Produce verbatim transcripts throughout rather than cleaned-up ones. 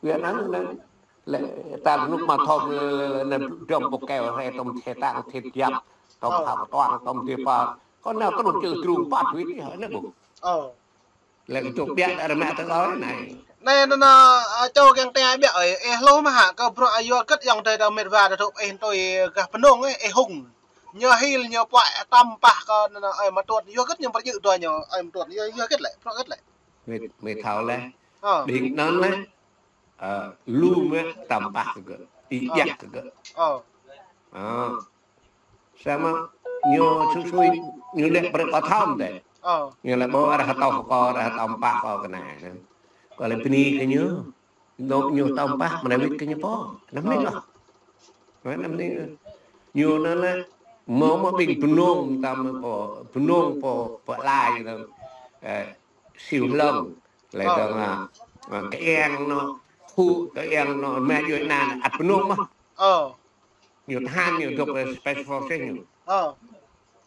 Việt Nam anai, lĕ ta rơnŭk mă thom lĕ, lĕ, lĕ, anai dŏm pô keo hrĕ tŏm thê tang thê tiap, tŏm Ơ. Phao kơtuang, tŏm thê pa. Kơ nao tơlŭk čơ drung pă duit ih, anai ƀuh. Ơ. Lĕ kơ čô ƀiă ta rơmă tơ kơ anai. Anai, anai, anai, a, čô kiăng tơngai ƀiă ơi, ih hluh mơ̆ hă, kơ bruă a yua kơ̆t yŏng tơi ta mĕt wa ta tŭ ih tui gah Bơnông ih, ih hung. Ñu hil, ñu puăi, tăm pah kơ anai, anai, ơi mă tuăt, yua kơ̆t ñu pơrjư̆ dua ñu, ơi mă tuăt, yua, yua kơ̆t lĕ, bruă kơ̆t lĕ. Mĕt, mĕt thâo lĕ. Ơ. Ƀing anŭn lĕ, ơ, lu mĕt tăm pah kơ gơ̆, ih Ơ. Yak kơ gơ̆. Ơ. Ơ. Samơ̆ ñu sui sui, ñu lĕ brơi kơ thâo mơ̆n dêh. Ơ. Ñu lĕ ƀu arăng hơtŏh kơ, arăng hơtŏh pah kơ kơ anai. Kơ lĕ bơni kơ ñu. Nŏk ñu hơtŏh pah, mơnai wĭt kơ ñu pô. Anăm Ơ. Anai lŏh. Anăm anai. Ñu anŭn lĕ, mơ̆ mơ̆ ƀing Bơnông tăm pô, Bơnông pô, pô lai ñu tăm, ơ, Siu Hlông. Lĕ Ơ. Tơ̆ng, ơ, ơ, kơ eng anŭn, khu kơ eng anŭn, mĕ djuai anŭn, ăt Bơnông mơ̆n. Ơ. Ñu tơhan ñu dŏ, ơ, Special Forces ñu. Ơ.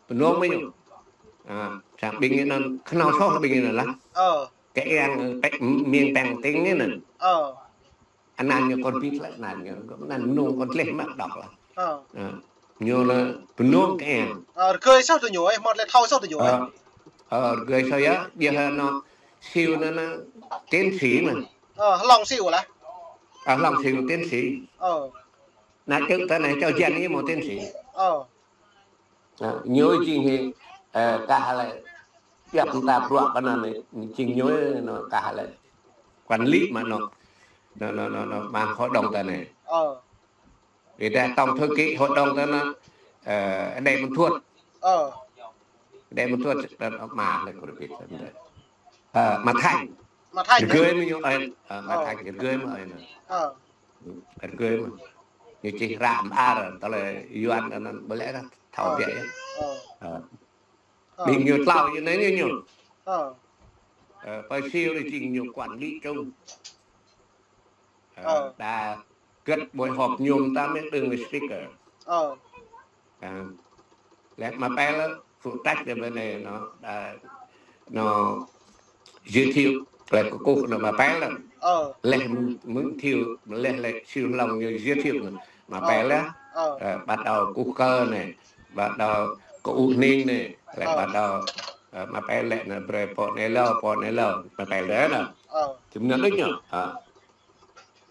Bơnông mơ̆n ñu. A, sang ƀing anŭn, kơnâo soh ƀing anŭn lah. Ơ. Kơ eng, ơ, pĕ-, miêng pĕng ting anŭn. Ơ. Anăn ñu kŏn bit lah, anăn ñu, anăn Bơnông kŏn tleh mă dŏ lah. Ơ. A, ñu lĕ Bơnông kơ eng. Ơ, rơgơi soh tơ ñu, ơ, mơ̆t lĕ thâo soh tơ ñu, ơ. Ơ, ơ, rơgơi soh yơh, ƀiă hă anŭn, Siu anŭn, anŭn, tiến sĩ mơ̆n. Ơ, Hlông Siu lah. A, Hlông Siu tiến sĩ. Ơ. Anai čư̆ tơ anai čô Jan anai mơ̆ tiến sĩ. Ơ. Ơ, ñu jing hĭ, ơ, kah lĕ, ƀiă ta bruă kơ anai, jing ñu anŭn kah lĕ quản lý mă anŭn. Anŭn, anŭn, anŭn, anŭn, mang hội đồng tơ anai. Ơ. Ih đa tổng thư ký hội đồng tơ anŭn, ơ, Đại Môn Thuột. Ơ. Đại Môn Thuột, tơ anŭn mă lĕ kơ rơbit tơ anŭn. Ơ, mă Thanh. Mă Thanh, ơ? Rơgơi mơ̆n ñu ơi, ơ, mă Ơ. Thanh, rơgơi mơ̆n ơi anŭn. Ơ. Rơgơi mơ̆n. Ñu čih ră mơar, tơlơi Yuan anŭn ƀu lĕ ră thâo Ơ. Biă yơh. Ơ. Ơ. Ơ. Ƀing ñu tlao ñu anai ñu ñu. Ơ. Ơ, pơ Siu anai jing ñu quản lý chung. Ơ, Ơ. Đa gĕt buổi họp ñu tăm mĕt đương speaker. Ơ. A, lĕ mă pel lĕ, phụ trách lĕ bên này nó, à, nó giới thiệu lĕ kơkuh anŭn mă pel lĕ. Ơ. Lĕ mơ̆ng thiu, lĕ lĕ Siu Hlông ñu giới thiệu anŭn mă Ơ. Pel lĕ. Ơ. Ơ, bắt đầu Kŭh Kơ anai, bắt đầu Kơ U Ning anai, lĕ Ơ. Bắt đầu, ơ, mă pel lĕ anŭn brơi pô anai lơ, pô anai lơ, mă pel lĕ anŭn. Ơ. Čơm anŭn đôč ñu. A.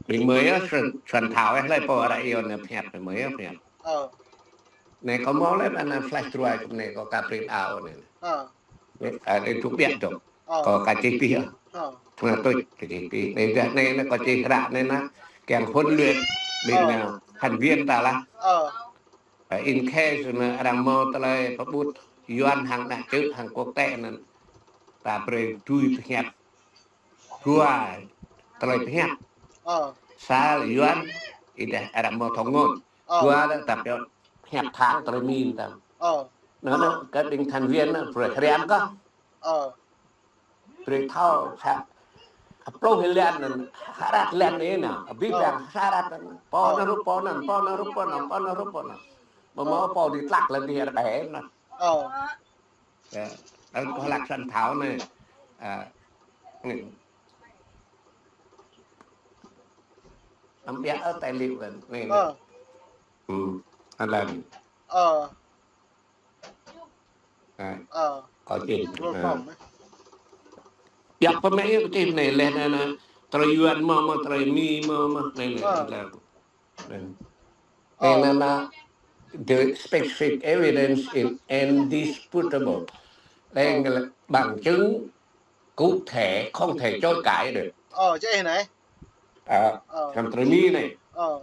Ƀing mơi yơh, Xuân, Xuân Thảo yơh, lĕ pô arăng iâu anai pơhiăp, ƀing mơi yơh pơhiăp. Ơ. Anai kâo hmâo lĕ anăn flash drive anai kâo ka print out anai. Ơ. Anai, anai tŭ ƀiă dŏ. Ơ. Kâo ka čih pih yơh. Ơ. Tơngan tuč ka čih pih. Anai dah anai, anai kâo čih ră anai anŭn, kiăng huấn luyện ƀing, Ơ. Ơ, thành viên ta lah. Ơ. Ơ, in case anŭn arăng hmâo tơlơi pơƀut Yuan hăng ană čư̆ hăng quốc tế anŭn, ta brơi dưi pơhiăp. Dua tơlơi pơhiăp. Ơ. Sa lĕ Yuan, ih đa arăng hmâo thông ngôn. Ơ. Dua lĕ ta pioh pơhiăp thang tơlơi Mi tăm. Ơ. Anŭn, anŭn, kơ ƀing thành viên anŭn, brơi hriăm kơ. Ơ. Brơi thâo, sa, pluh lĕ anŭn, hơrăt lĕ anŭn, abih Ơ. Bang hơrăt, pô Ơ. Anŭn rup pô anŭn, pô anŭn rup pô anŭn, pô anŭn rup pô anŭn. Ƀu hmâo Ơ. Pô dưi tlăk lĕ anai ră ƀĕ anŭn. Ơ. Yơh, anŭn kâo hlak Xuân Thảo anai. A, anai. Anăm ƀiă ơ tài liệu anai, anai. Ơ. Ư, anŭn lĕ. Ơ. A, Ơ. Kâo čih. Ơ. Ƀiă pơmĕ kâo čih anai lĕ anai, anai. Tơlơi Yuan mơ̆, mơ̆ tơlơi Mi mơ̆, mơ̆ anai, anai. Ơ. Anŭn. Ơ. Anŭn, anŭn, the specific evidence is indisputable. Lĕ Ơ. Nghĩa là bằng chứng cụ thể không thể chối cãi được. Ơ, čih anai. Ơ, Ơ. Hăng tơlơi Mi anai. Ơ.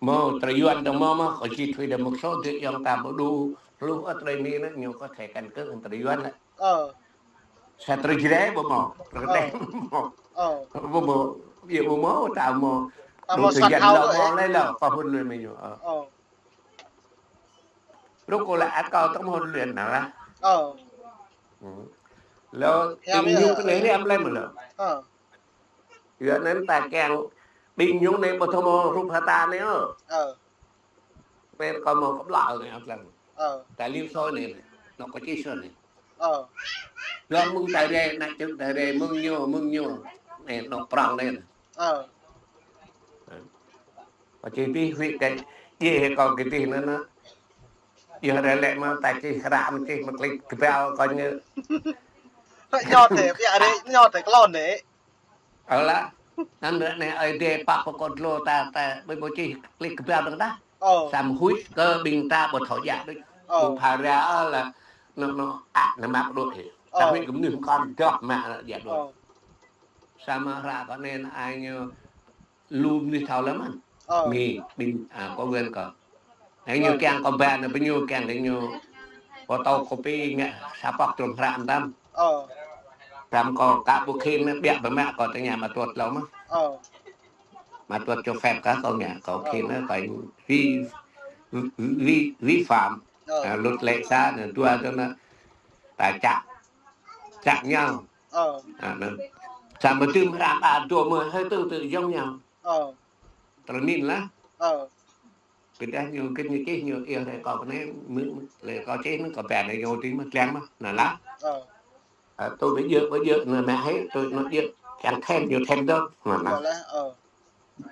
Mơ̆ tơlơi Yuan dŏ mơ̆ mơ̆, kâo čih tui đa một số tuyệt yong ta ƀu đu, hluh ơ tơlơi Mi anŭn, ñu có thể căn cứ hăng tơlơi Yuan lĕ. Ơ. Sa tơlơi Jrai ƀu hmâo, tơlơi Ơ. Kơteng ƀu hmâo. Ơ. Ƀu hmâo, yơh ƀu hmâo, ta hmâo. Ta hmâo Soạn Thảo lĕ. Hmâo lĕ lơ, pơhun lui mơ̆ ñu. Ơ. Ơ. Ruk kâo lĕ ăt kâo tơ̆ng hmâo luyện anŭn lah. Ơ. Ư. Lơ, ƀing ñu kơ anai hriăm lĕ mơ̆ lơ. Ơ. Yua anŭn ta kiăng ƀing ñu anai ƀu thâo hmâo rup hơta anai ôh. Ơ. Anai kâo hmâo kơ ƀlŏr anai ăt lăng. Ơ. Tài liệu sôi anai, anŭn kâo čih sôi anai. Ơ. Lơ mơ̆ng ta rai, ană čư̆ ta rai, mơ̆ng ñu, mơ̆ng ñu. Anai, anŭn prŏng anai. Ơ. Kâo čih pih huĭ kơ, djai hĭ kâo kơ pih anŭn, anŭn. Yua ră lĕ mơ̆ ta čih hră mơ̆ čih mơ̆ klĭ kơbao kâo ñu. Ñu thâo, ƀiă rĕ, ñu thâo klon rĕ. Ơ lah. Anŭn ră anai Ơi Adai pap pơkŏn dlô ta, ta ƀu ƀu čih klĭ kơbao dơ̆ng tah. Ơ. Samơ̆ huĭ kơ ƀing ta ƀu thâo djă đôč. Ơ. Ƀu phara ơ lah, anŭn, anŭn, a, anŭn mă đôč hĭ. Ta Ơ. Huĭ kơ mơnuih mơkŏn dŏ mă djă đôč. Ơ. Samơ̆ hră kâo anai anai ñu lu mơnuih thâo lơ̆m mơ̆n. Ơ. Mi, ƀing, a, kâo wơ̆n kâo. Anai ñu kiăng kâo ba anai, ƀing ñu kiăng kơ ñu photocopy ngă sa pŏk trôm hră mơtam. Ơ. Tăm kâo ka ƀu khĭn anai, ƀiă pơ mă kâo tơña mă tuăt hlâo mơ̆n. Ơ. Mă tuăt cho phép kơ kâo ngă, kâo Ơ. Khĭn anai, kâo vi, vi, vi phạm. Ơ. A, luật lệ xã anai, dua tơ anai, ta chặt, chặt nhau. Ơ. A, anŭn. Samơ̆ tơm hră ta dua mơ̆ hơi tương tự giống nhau. Ơ. Tơl anŭn lah. Ơ. Kơ dah ñu, kơ ñu čih ñu, yua ră kâo anai, mơ̆, lĕ kâo čih anŭn kâo ba anai ñu tĭng mơ̆ tlang mơ̆, anŭn lah. Ơ. A, tui ƀu djơ̆, ƀu djơ̆, anŭn mă hĭ, tui anŭn djơ̆, kiăng thêm ñu thêm dơ̆ng, anŭn lah. Yua lah, ơ.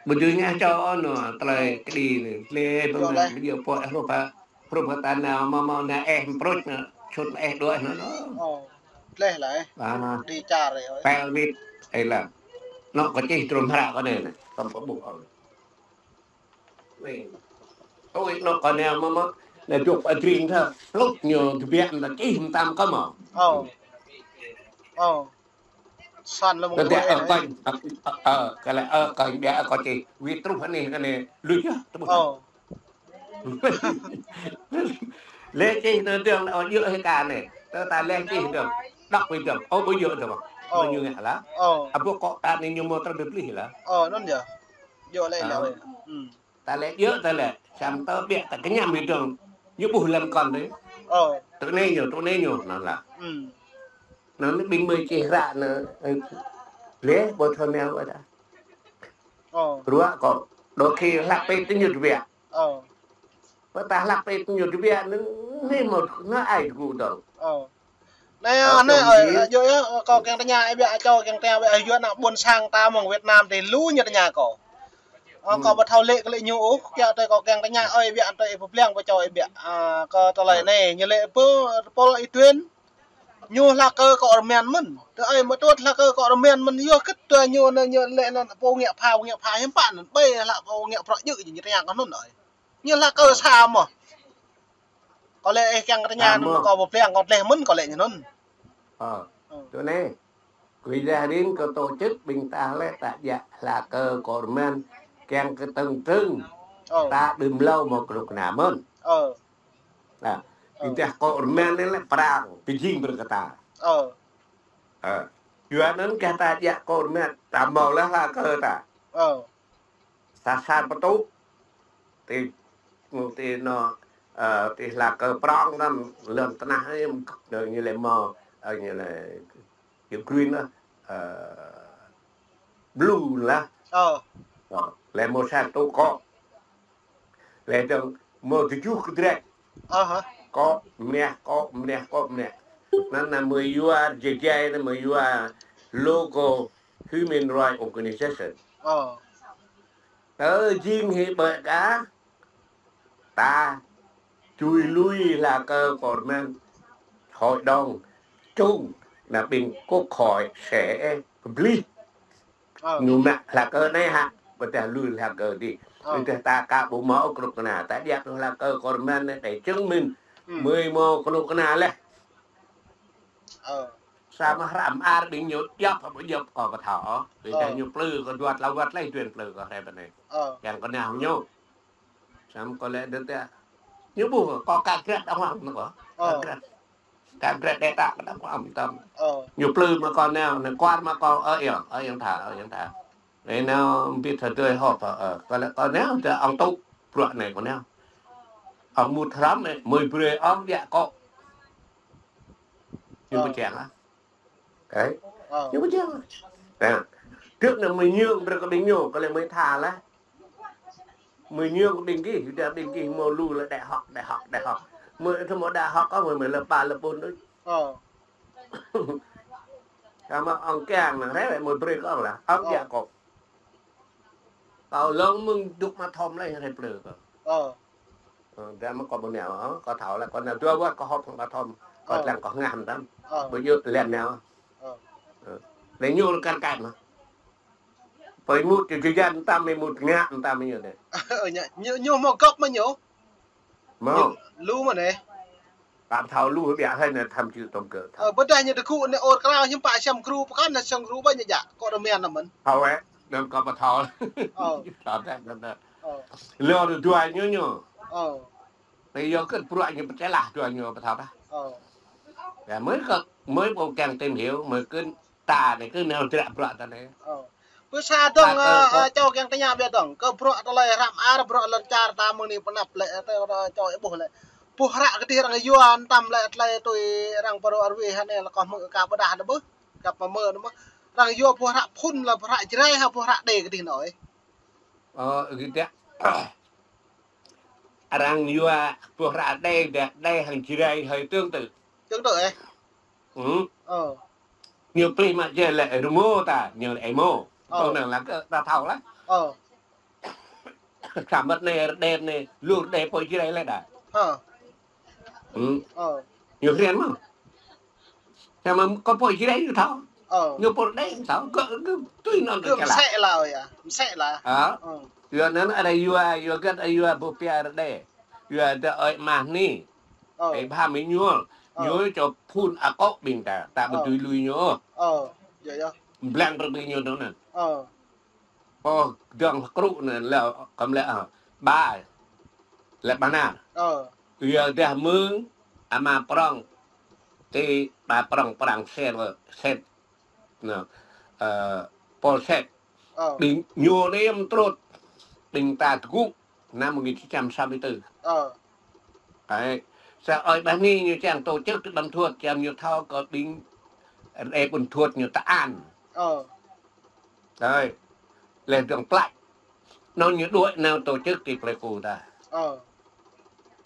Ƀu djơ̆ ñu čô anŭn, tơlơi kơđi anai, lĕ ƀơ̆ng anai, ƀu djơ̆ pô, hrup hă, hrup hă ta nao, mơ̆, mơ̆ nao eh mprôč anŭn, čut eh đuaĭ anŭn, anŭn. Ơ. Tleh lah, ơ. A, anŭn. Đi čar rĕ, ơ. Pel wĭt, ơ lah. Anŭn kâo čih trôm hră kâo anai, anai. Tơm pơƀuh, ơ. Ôi, anŭn kâo anai mơ̆ mơ̆, anai dŏ pơ Green thơ, hlŭk ñu tơbiă mơ̆ čih mơtam kâo mơ̆. Ơ. Ơ. Săn lơ̆m kâo ƀiă, ơ, kâo, ơ, ơ, kâo lĕ, ơ, kâo ƀiă, ơ, kâo čih, wĭt truh anai, kâo anai, lui yơh, tơƀuh. Ơ. Lĕ čih anŭn dơ̆ng, ơ, djơ̆ hĭ kâo anai, tơ ta lĕ čih dơ̆ng, đŏk wĭt dơ̆ng, ơ, ƀu djơ̆ dơ̆ng, ơ. Mơ̆ ñu ngă lah. Ơ. A ƀuh kâo ta anai ñu mơ̆ tơl bơplih lah. Ơ, anŭn yơh. Djơ̆ lĕ, ơ, lĕ. Hmm. Ta lĕ djơ̆ ta lĕ, samơ̆ tơ ƀiă ta kơñăm hĭ dơ̆ng. Ñu ƀuh lăm kŏn dih. Ơ. Tui anai ñu, tui anai ñu, anŭn lah. Hmm. Anŭn ƀing mơi čih hră anŭn, ơ, lĕ ƀu thâo nao ƀơi ta. Ơ. Ruă kâo, đôi khi hlăk pĭt ñu tơbiă. Ơ. Ƀơi ta hlăk pĭt ñu tơbiă, anŭn, anai mơ̆, anŭn ai tơgŭ dơ̆ng. Ơ. Anai, ơ, anai, ơ, ơ, yơh, yơh, kâo kiăng tơña, ơ, ƀiă, kâo kiăng tơña, ƀiă, yua ană ƀôn sang ta mơ̆ng Việt Nam tih lu ñu tơña kâo. Ơ, kâo ƀu thâo lĕ kơ lĕ ñu ôh, kiăng tơ kâo kiăng tơña, ơ, ƀiă, tơ ih pơblang pơ čô ih ƀiă. A, kơ tơlơi anai, ñu lĕ pơ, pơ ih tuyên. Ñu hlak kơ kơ rơmen mơ̆n. Tơ ih mă tuăt hlak kơ kơ rơmen mơ̆n, yua kơ tơ ñu anai, ñu lĕ anŭn pô ngă pha, pô ngă pha hiam pă anŭn, ƀơi hlak pô ngă prăk djơ̆, ñu tơña kâo anŭn ơi. Ñu hlak kơ sa mơ̆. Kâo lĕ ih kiăng kơ tơña anŭn, kâo pơblang kâo tleh mơ̆n kâo lĕ ñu anŭn. Ơ. Ơ. Tui anai. Kơ ih dah rin kơ tổ chức ƀing ta lĕ ta djă hlak kơ kơ rơmen kiăng kơ tơ̆ng tơ̆ng. Ơ. Ta đưm hlâo mơ̆ kơnuk kơna mơ̆n. Ơ. Anai. Ơ. Ih dah kơ rơmen anai lĕ prang, pơjing brơi kơ ta. Ơ. Ơ. Yua anŭn kơ ta djă kơ rơmen, ta mơ̆ lĕ hlak kơ ta. Ơ. Sa sa pơtŭ. Ti, ti anŭn, ơ, ti hlak kơ prong anŭn lŏn tơnah anai, ñu lĕ mơ̆, ơ, ñu lĕ, ñu green lah, ơ, blue lah. Ơ. Ơ, lĕ mơ̆ sa tŭ kŏ. Lĕ dơ̆ng mơ̆ tơjuh kơdrĕč. Ơ hă. Kŏ mơneh, kŏ mơneh, kŏ mơneh. Anŭn anai mơ̆ yua jơjai anai mơ̆ yua logo Human Rights Organization. Ơ. Tơ jing hĭ ƀơi kơ ta čui lui hlak kơ kơ rơmen hội đồng chung anai ƀing quốc hội sẽ publish. Ơ. Ñu mă hlak kơ anai hă, ƀôdah lui hlak kơ dih. Ơ. Ƀôdah ta ka ƀu mơ̆ kơnuk kơna, ta djă hlak kơ kơ rơmen anai để chứng minh. Hmm. Mơi mơ̆ kơnuk kơna lĕ. Ơ. Samơ̆ hră mơar ƀing ñu djŏp hă ƀu djŏp kâo ƀu thâo. Ƀôdah ñu plư kơ dua tơlơi wơ̆t lĕ tuyên plư kơ hrĕ pơ anai. Ơ. Kiăng kơ nao ñu. Samơ̆ kâo lĕ dơ̆ng tơ. Ñu ƀuh kâo ka grăt đàng hoàng anŭn kâo. Ơ. Ka grăt. Ka grăt đe ta kơ đàng hoàng tơm. Ơ. Ñu plư mă kâo nao, anai kuar mă kâo, ơ, yơh, ơ, yơh tha, ơ, yơh tha. Anai nao ƀĭt hơdơi hŏp, ơ, kâo lĕ kâo nao tơ ŏng tŭ, bruă anai kâo nao. Ŏng mŭt hrŏm anai, mơi brơi ŏng djă kâo. Ñu pơčeng ah. Ơ. Ơ. Ñu pơčeng. Anai. Trước anai mơi nhường brơi kơ ƀing ñu, kâo lĕ mơi tha lah. Mơi nhường kơ ƀing gih, dah ƀing gih mơ̆ lu lĕ đại học, đại học, đại học. Mơi tơ mơ̆ đại học kâo mơi, mơi lớp ba, lớp bốn đôč. Ơ. Samơ̆ ŏng kiăng anai, hrĕ mơi brơi kơ ŏng lah, ŏng djă kâo. Tao lông mơ̆ng dŭk mă thom lĕ hrĕp lơ kơ. Ơ. Ơ, dah mă kơ ƀu nao, ơ, kơ thâo lĕ, kơ nao dua wơ̆t kơ hŏp mă thom, kơ lăng kơ ngă hăm tam. Ơ. Ƀu djơ̆ lĕ nao. Ơ. Ơ. Lĕ ñu lĕ kar kaĭ mă. Pơi mŭt čơ čơ jăn tam, mơ̆ mŭt ngă tam ñu dêh. Ơ, ñu, ñu, ñu mă gŏp mă ñu. Mă. Ñu, lu mă nê. Tam thâo lu biă hơi nê tham chư tông kơ thâo. Ơ, ƀơdah ñu tơkŭ nê ôr krao hiư̆m pă sem gru pơkăn nê sem gru ƀơi ñu jak. Kơ rơmen nê mơ̆n. Thâo ĕ, năn kơ pơthâo. Ơ. Thâo tĕ năn năn. Ơ. Lơ dua ñu ñu. Ơ. Tơ yua kơ bruă ñu pơčeh lah dua ñu pơthâo tah. Ơ. Yă, mơi kơ, mơi ƀu kiăng tìm hiểu, mơi kơ ta nê kơ nao dră bruă ta nê. Ơ. Pơ sa dong, ơ, ơ, čô kiăng tơña ƀiă dong. Kơ bruă tơlơi hrăm ar, bruă lŏn čar ta mơ̆ng anai pơnăp lĕ, tơ, tơ, čô ih ƀuh lĕ. Boh hră kơdih arăng yua tam lĕ tơlơi tui arăng pơrô arwih hă nê lĕ kơ hmư̆ kơ ƀơdah nê ƀuh. Kơ pơmơ nê ƀuh. Arăng yua boh hră phŭn lĕ boh hră Jrai hă boh hră Êđê kơdih nê ơi. Ơ, kơdih. Arăng yua boh hră Êđê, Êđê hăng Jrai hơi tương tự. Tương tự ĕ? Ơ. Ñu plih mă Jrai lĕ rơmô ta, ñu lĕ êmô. Ơ. Tơ năn lăng kơ ta thâo lah. Ơ. Samơ̆ nê Êđê nê, lu Êđê pô Jrai lĕ dah. Ơ. Ơ. Ñu hriăn mơ̆. Samơ̆ kơ pô Jrai ñu thâo. Ơ. Ñu pô Êđê ñu thâo. Kơ, kơ tui năn kơ msĕ lah ơi yă. Msĕ lah. Ơ. Ơ. Yua năn arăng yua, yua găt arăng yua boh pia Êđê. Yua dah ơi mah ni. Ơ. Ơi bha mi ñuôl. Ơ. Ñu čô phŭn akŏ ƀing ta. Ta ƀu tui lui ñu. Ơ. Yă, yă. Blang rơbih ñu dong năn. Ơ. Pô dong krŭ năn lĕ kăm lĕ, ơ, ba. Lĕ ba nă. Ơ. Yua dah mơ̆ng ama prŏng. Ti ba prŏng prŏng set, set. Nă. Ơ, Pol Set. Ơ. Ƀing ñu nê mơtrut. Ƀing ta tơgŭ. Năm một nghìn chín trăm sáu mươi tư. Ơ. Ơi. Sa ơi bơni ñu čang tổ chức Ƀuôn Thuột, čang ñu thâo kơ ƀing Êđê Ƀuôn Thuột ñu ta an. Ơ. Ơi. Lĕ dong plăk. Năn ñu đuaĭ nao tổ chức ti Pleiku ta. Ơ.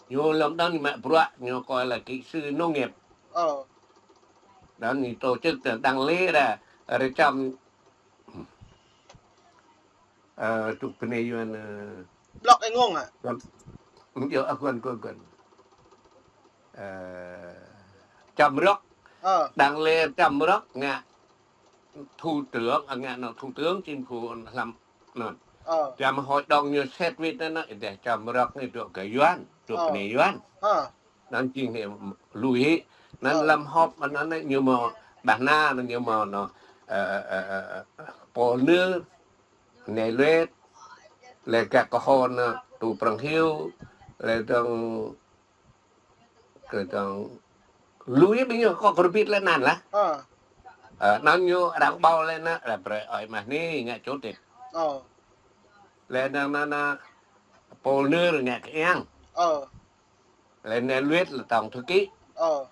Ñu lăm đon mă bruă, ñu kơ lĕ kỹ sư nông nghiệp. Ơ. Đon ñu tổ chức ta đăng lê ra, rơčăm, ơ, tŭk bơnai yuan, ơ. Blok ih ngŏng hă? Yua, ơ, guan, guan, guan. Ơ, čăm rŏk. Ơ. Đăng lê čăm rŏk ngă thủ tướng, à, ngă nă thủ tướng chính phủ lăm năn. Ơ. Čăm hội đồng ñu set wĭt năn nă, ih čăm rŏk nê dŏ kơ yuan, dŏ kơ nê yuan. Ơ. Năn jing nê lui hĭ. Năn lăm họp năn nê ñu mă ƀah nă, năn ñu mă nă, ơ, ơ, ơ, ơ, pô nư, nê luet, lĕ gah kơ hôn nă, tu prăng hiu, lĕ dong Kơ tong lui ƀing ñu kơ kơ rơbit lĕ năn lah. Ơ. Ơ, năn ñu arăng ƀâo lĕ nă, lĕ brơi ơi mah ni ngă chủ tịch. Ơ. Lĕ năn năn năn pô nư ngă kơ iăng. Ơ. Lĕ nê luet lĕ tổng thư ký. Ơ.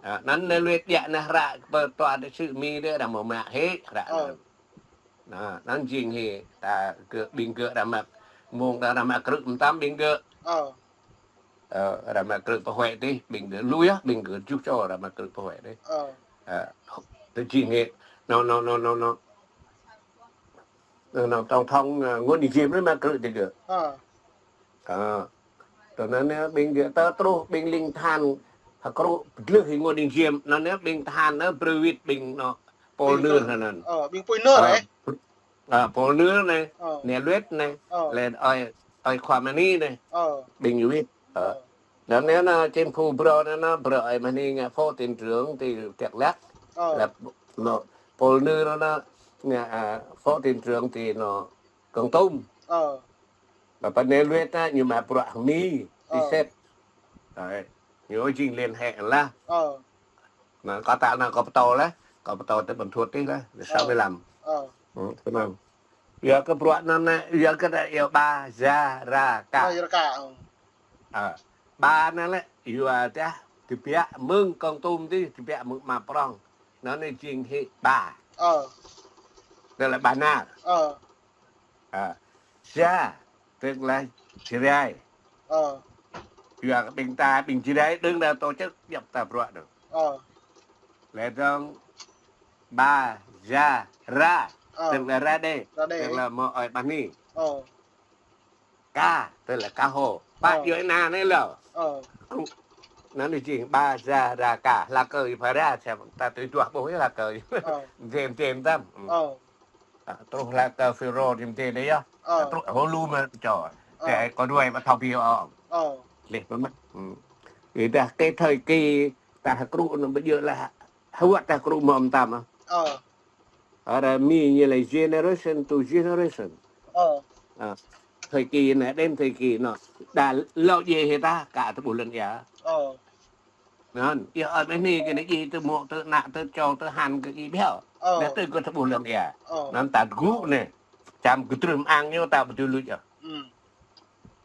Ơ, năn nê luet djă nă hră pơ tòa đại sứ Mi dê arăng mă mă hĭ hră năn. Nă, năn jing hĭ ta kơ ƀing gơ̆ arăng mă, mơ̆ng arăng mă krư̆ mơtam ƀing gơ̆. Ơ. Ơ, arăng mă krư̆ pơhuai tih, ƀing gơ̆ lui ah, ƀing gơ̆ juh čô arăng mă krư̆ pơhuai tih. Ơ. Ơ, tơ jing hĭ, nă, nă, nă, nă, nă. Nă, nă, tổng thống, ơ, Nguyễn Đình Chiêm nă mă krư̆ tih gơ̆. Ơ. Ơ. Tơ năn nă ƀing gơ̆ tơ truh, ƀing ling tơhan, hơkrŭ pơdlưh hĭ Nguyễn Đình Chiêm, năn nă ƀing tơhan nă brơi wĭt ƀing nă, pô nư năn. Ơ, ƀing pô nư ơ. Ơ, pô nư nê, ơ. Nê luet nê, ơ. Lĕ ơi, ơi Khoa Mani nê, ơ. Ƀing wĭt. Ơ. Ơ. Năn nê nă chính phủ brơi năn nă brơi ơi Mani ngă phó tỉnh trưởng ti Dak Lak. Ơ. Lĕ nă, pô nư năn nă ngă, à, phó tỉnh trưởng ti nă Kon Tum. Ơ. Ba pơ nê luet nă, ñu mă bruă Mi, ti set. Ơ. Đấy. Ñu jing liên hệ lah. Ơ. Nă, kơ ta nă kơ pơtô lah, kơ pơtô ti Ƀuôn Thuột tih lah, sáu mươi lăm. Ơ. Ơ, pơnăm. Yua kơ bruă năn nă, yua kơ đa yua ba, ja, ra, ka. Ba, ja, ra, ka, ơ. Ơ. Ba năn lĕ, yua dah, tơbiă mơ̆ng Kon Tum tih, tơbiă mơ̆ng ama prŏng. Năn nê jing hĭ ba. Ơ. Tơ lĕ ba nă. Ơ. Ơ. Ja, tức là Jrai. Ơ. Yua kơ ƀing ta, ƀing Jrai, đơ̆ng đa tổ chức djŏp ta bruă dơ̆ng. Ơ. Lĕ dong ba, ja, ra, ơ. Tức là ra đê, ra đê. Tức là mă ơi mah ni. Ơ. Ka, tức là cá hô. Pă, ơ, yua na anai lơ. Ơ. Krŭ. Anŭn anai jing ba, ja, ra, ka. Hla kơ ih phara, čăm ta tui duah ƀuh hla kơ. Ơ. Jêm, jêm tăm. Ơ. Truh hla kơ Phêrô jêm jêm anai yơh. Ơ. Truh hô lu mă čô. Ơ. Tơ kơ đuaĭ mă thâo pi ôh. Ơ. Leh pơmă. Ih dah kơ thời kỳ ta hơkrŭ anŭn ƀu djơ̆ lah hơwăt ta hơkrŭ mơ̆ tăm. Ơ. Ară mi ñu lĕ generation to generation. Ơ. Ơ. Thời kỳ này đến thời kỳ nọ. Đa lŏ djai hĭ ta, ka tơ ƀuh lŏn ia. Ơ. Anŭn, ia ăt mơ̆ anai kơ anai djai tơ mŏ, tơ ană, tơ čô, tơ han kơ ih ƀiă. Ơ. Anai tơ kơ tơ ƀuh lŏn ia. Ơ. Anŭn ta gŭ anai. Čăm kơ trơm ang ñu ta ƀu tui luč ôh. Ư.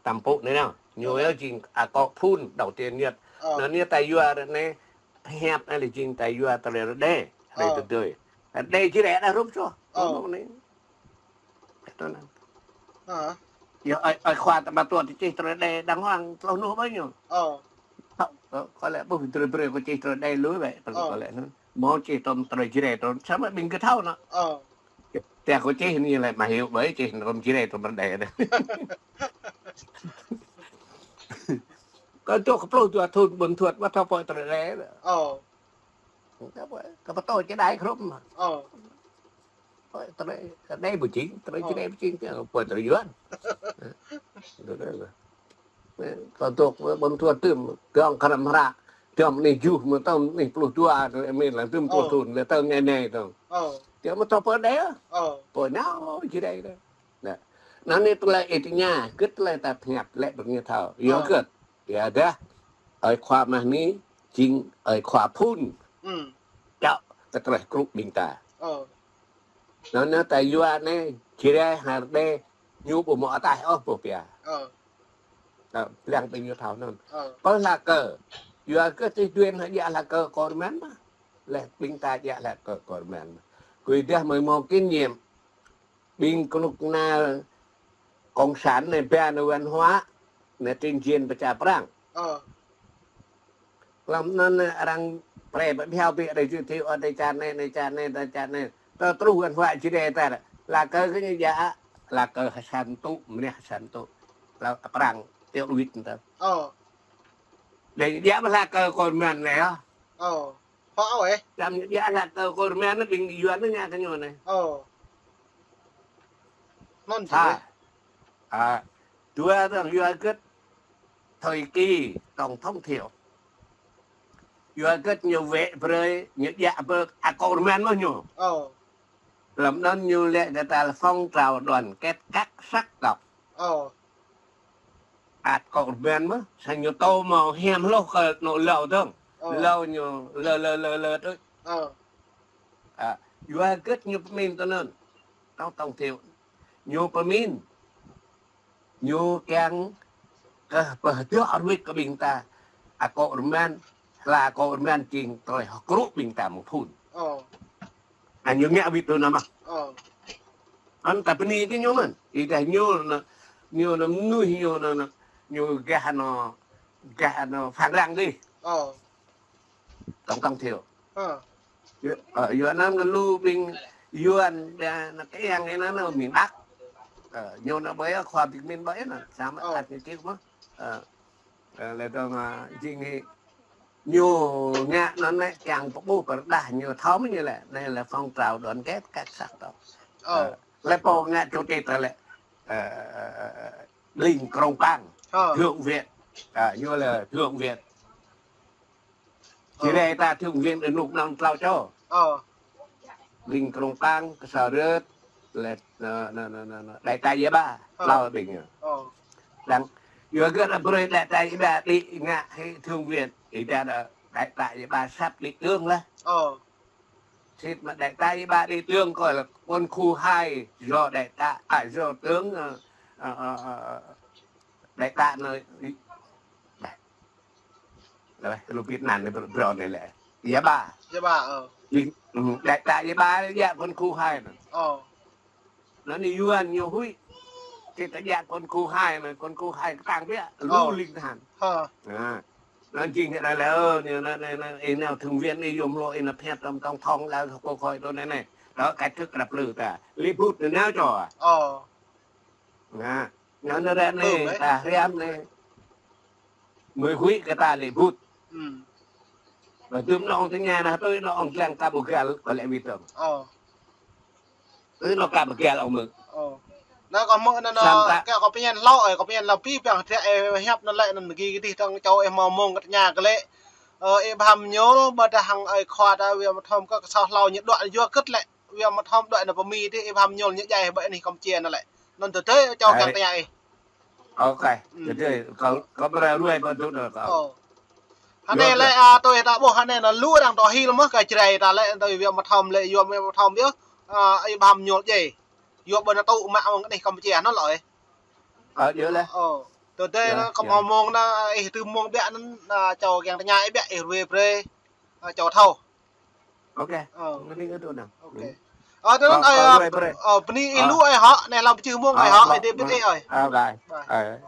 Tăm pŭ anai nao. Ñu yơh jing akŏ phŭn đầu tiên nhất. Ơ. Anŭn anai ta yua ră anai, hiăp anai lĕ jing ta yua tơlơi rơđê. Rơđê tơdơi. Rơđê Jrai đa hrup soh. Ơ. Hrup anai. Tơ anŭn. Ơ. Yơh, ơi, ơi khua ta ba tuă ti čih tơlơi rơđê đang hoang tơlơi hơnuh ƀơi ñu. Ơ. Ơ, kơ lĕ ƀuh drơi brơi kơ čih tơlơi rơđê lui ƀĕ, ơ, kơ lĕ anŭn. Mơ̆ čih tơm tơlơi Jrai tơm, samơ̆ ƀing gơ̆ thâo anŭn. Ơ. Tơ kơ čih anai lĕ mă hyu ƀơi čih tơm Jrai tơm rơđê anai. Kơ dŏ kơ pluh dua thŭn ƀôn thuăt wơ̆t thâo pơ̆ tơlơi rơđê. Ơ. Kơ pơtô čơđai hrup mă. Ơ. Pơ̆ tơlơi rơđê ƀu jing, tơlơi Jrai ƀu jing, pơ̆ tơlơi Yuan. Kơ dŏ ƀôn thuăt tơm, gơ̆ng kơnăm hră, tơm anai juh mơ̆ tơm anai pluh dua, tơm anai lăng tơm pluh thŭn, lĕ tơm anai anai tơm. Ơ. Tơm mơ̆ thâo pơ̆ rơđê. Ơ. Pơ̆ nao Jrai đa. Anŭn. Anai tơlơi ih tơña, gĭt tơlơi ta pơhiăp lĕ ƀing ñu thâo. Yua gĭt. Ia dah, ơi khua mah anai, jing ơi khua phŭn. Ư. Čŏk kơ tơlơi hơkrŭ ƀing ta. Ơ. Anŭn anai ta yua anai, Jrai hăng rơđê, ñu ƀu mơ̆ ataih ôh ƀuh pia. Ơ. Ơ, blang ƀing ñu thâo anŭn. Ơ. Pơ hla kơ. Yua kơ tih duen hă djă hla kơ kơ rơman mă. Leh ƀing ta djă hla kơ kơ rơman mă. Kơ ih dah mơ̆ mơ̆ kinh nghiệm. Ƀing kơnuk kơna cộng sản anai ba anai văn hóa, anai tuyên truyền pơčah prang. Ơ. Lăm anŭn anai arăng pre ƀă phiao ƀĕ đe jư thiu, ơ, đe čan anai, đe čan anai, đe čan anai. Tơ truh văn hóa Jrai ta, hla kơ kơ ñu djă, hla kơ H'San tŭ, mơnah H'San tŭ. Hla prang, tiŏ wĭt tơ. Ơ. Đe djă hla kơ kơ rơman anai yơh. Ơ. Hŏ ôh, ơ. Čăm ñu djă hla kơ kơ rơman anai ƀing Yuan anai ngă kơ ñu anai. Ơ. Anŭn či. Sa. Ơ. Dua tơ̆ng yua gĭt thời kỳ Tổng thống Thiệu. Yua gĭt ñu wĕ brơi, ñu djă ƀơi akŏ rơman mơ̆ ñu. Ơ. Lăm anŭn ñu lĕ kơ ta là phong trào đoàn kết các sắc tộc. Ơ. Ăt akŏ rơman mơ̆, sa ñu tơ mơ̆ hiam hloh kơ anŏ hlâo dơ̆ng. Ơ. Hlâo ñu lơ lơ lơ lơ tui. Ơ. Ơ, yua gĭt ñu pơmĭn tui anŭn. Tổng thống Thiệu. Ñu pơmĭn. Ñu kiăng kơ pơhơdơr ruai kơ ƀing ta. Akŏ rơman, hla akŏ rơman jing tơlơi hơkrŭ ƀing ta mơ̆ng phŭn. Ơ. Anŭn ñu ngă wĭt tui anŭn mơ̆. Ơ. Anŭn ta bơni kơ ñu mơ̆n. Ih dah ñu anŭn, ñu anŭn mơnuih ñu anŭn, ñu gah anŭn, gah anŭn phản động dih. Ơ. Tổng thống Thiệu. Ơ. Yua, ơ, yua anŭn kơ lu ƀing Yuan, đa anŭn kơ yang anŭn anŭn miền Bắc. Ơ, ñu anŭn ƀơi khua ƀing miền Bắc anŭn, samơ̆ ăt ñu chịu mơ̆. Ơ. Ơ, lĕ tơ̆ng, ơ, jing hĭ ñu ngă anŭn lĕ kiăng pơƀuh pơrơđah ñu thâo mơ̆ ñu lĕ. Anai lĕ phong trào đoàn kết các sắc tộc. Ơ. Ơ, lĕ pô ngă chủ tịch ta lĕ, ơ, Đinh Krông Pang, ơ, thượng viện. Ơ, ñu lĕ thượng viện. Ơ. Či lĕ ta thượng viện anŭn anŭn tlâo čô. Ơ. Đinh Krông Pang, Kơsarơt, lĕ, anŭn, anŭn, anŭn, anŭn, đại tá Yaba, ơ, tlâo ƀing ñu. Ơ. Đang, yua gơ̆t brơi đại tá Yaba đĭ ngă hĭ thượng viện, ih dah đại tá Yaba sắp đĭ tướng lah. Ơ. Sĭt mơ̆ đại tá Yaba đĭ tướng kơ là quân khu hai do đại tá, à, do tướng, ơ, ơ, ơ, ơ, đại tá anŭn, Lĕ, lu pit anăn anai brô anai lĕ. Yaba. Yaba, ơ. Ih, ưm, đại tá Yaba djă quân khu hai anŭn. Ơ. Anŭn anai Yuan ñu huĭ. Kơ ta djă quân khu hai anŭn, quân khu hai kơtang biă, lu ling tơhan. Hă. Anŭn. Anŭn jing anai lĕ, ơ, anai, anai, anai, ih nao thượng viện, ih yôm hlô, ih nao phet tơm tổng thống lĕ, kơ kơ tui anai anai. Đó, cách thức đập lư ta. Li bút anai nao čô. Ơ. Anŭn ră anai, ta hriăm anai. Mơi huĭ kơ ta lĕ ƀut. Ƀu djơ̆ nŏng tơña nă tui nŏng lăng ta ƀu găl kơ lĕ mi tơm. Tui nŏng ka ƀu găl ong mơ̆. Nă kâo hmư̆ nă nă, kơ kâo pơñen hlâo, ơ, kâo pơñen hlâo pi păng thiă, ơ, hiăp nă lĕ nă gih gih dih tơng čô ih hmâo mông kơ tơña kơ lĕ. Ơ, ih ƀu hăm ñul, ƀôdah hăng ơi khua ta wia mơthom kơ kơ sâo hlâo ñu đuaĭ yua kơ̆t lĕ. Wia mơthom đuaĭ nă pơ Mi dih, ih ƀu hăm ñul ñu djai ƀơi anih Kampuchia nă lĕ. Năn tơ tơi čô kiăng tơña ih. Ok. Tơ tơi kâo, kâo brơi ruai ƀơi dŭt nă kâo. Hơnai lĕ, a, tui ta ƀuh hơnai nă lu arăng tơ hil mơ̆ kơ Jrai ta lĕ, tui wia mơthom lĕ, yua wia mơthom yơh. A, ih ƀu hăm ñul djai. Yua ƀơi nă tŭ mă mơ̆ng anih Kampuchia nă lơi. Ơ, yơh lĕ. Ơ, tơ tơi nă kâo hmâo mông nă, ih tŭ mông biă năn, a, čô kiăng tơña ih biă ih ruai brơi. A, čô thâo. Ok. Ơ. Nă ni kơ tŭ nă. Ok. Ơ, tơ năn ơi, ơ, bơni ih lu ơi hŏ, neh hlâo pơčih mông ơi hŏ, ih dê bit ih ơi. Ơ, bye. Bye.